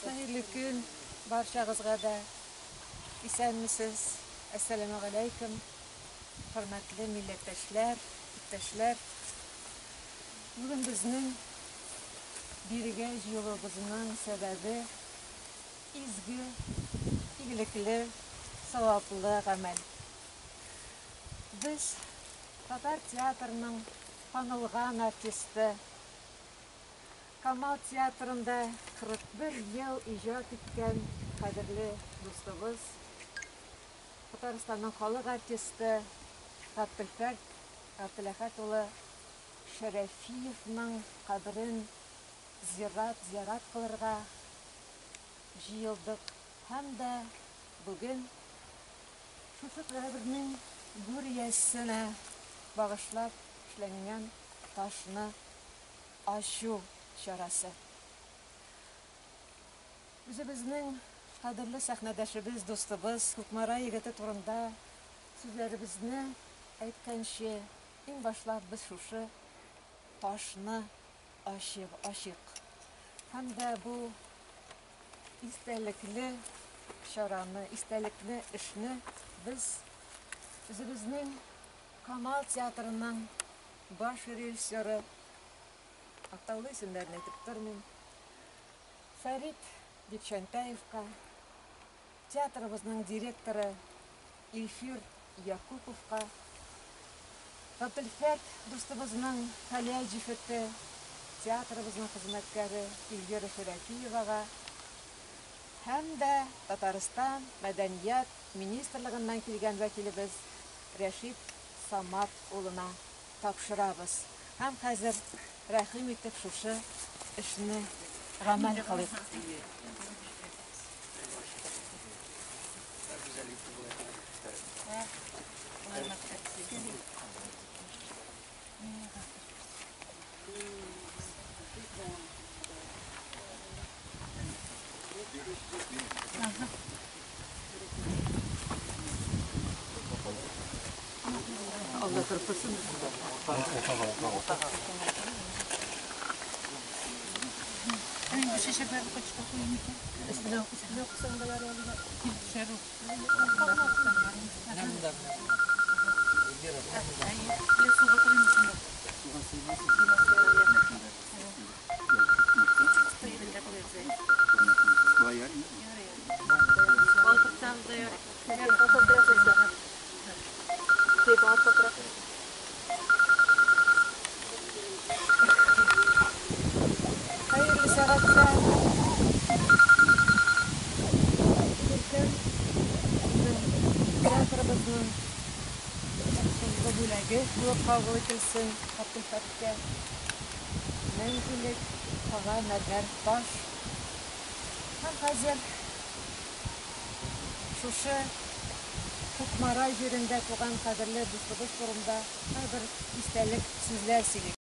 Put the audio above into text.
Хәерле көн барчагызга да. Исәнмесез. Әссәламегаләйкем. Хөрмәтле милләттәшләр, иптәшләр. Бүген безнең бирегә җыелуыбызның сәбәбе изге, игелекле, саваплы гамәл. Без татар театрының танылган артисты, Камал театрында 41 ел иҗат иткән кадерле дустыбыз, Татарстанның халык артисты Габделфәрт Габделәхәт улы Шәрәфиевның каберен зират зиярат кылырга җыелдык һәм дә бүген шушы кабернең гүр иясенә багышлап эшләнгән ташны ачу чарасы. Үзебезнең кадерле сәхнәдәшебез, дустыбыз, Кукмара егете турында сүзләребезне әйткәнче, иң башлап без шушы ташны ачыйк, ачыйк. Һәм дә бу истәлекле чараны, истәлекле эшне без үзебезнең Камал театрының баш режиссеры, мактаулы исемнәрен әйтеп тормыйм, Фәрит Бикчәнтәевка, театрыбызның директоры Илфир Якуповка, Габделфәрт дустыбызның хәләл җефете, театрыбызның хезмәткәре Эльвира Шәрәфиевага һәм дә Татарстан Мәдәният министрлыгыннан килгән вәкилебез Рәшит Самат улына тапшырабыз. Һәм хәзер рәхим итеп шушы эшне гамәл кылыйк. Алда торып торсын. Бу чәчәкләрне качка куйыйм икән? Өстенә өстенә куйсаң да ярый әле. Килеп төшәр ул. Менә монда менә. Эльвира, менә монда. Әйе. Әле суга торыйм шунда. Балтырсагыз да ярый. Хәерле сәгатьтә күркәм безнең театрыбызның соңгы бүләге булып кабул ителсен Габделфәрткә. Мәңгелек кара мәрмәр таш. Һәм хәзер шушы Кукмара җирендә туган кадерле дустыбыз турында кайбер истәлек сүзләр сөйлик.